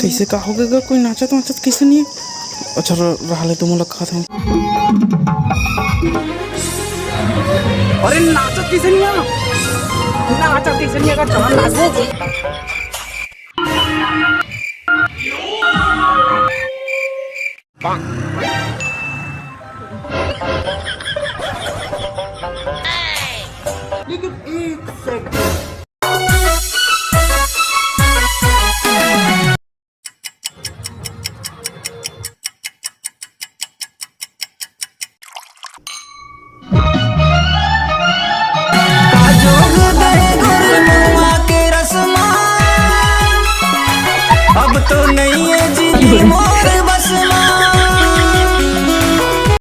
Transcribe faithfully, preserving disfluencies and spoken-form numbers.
कइसे का होगे गा? कोई नाचत वाचत कइसे नइ हे? अच्छा, र-, रहा ले तो मोला खात हूँ। अरे, नाचत कइसे नइ हे? नाचत कइसे नइ हे? अगर चला नाचो। लेकिन एक सेकंड। काजू दूध गुड़ महुआ के रसमा, अब तो नहीं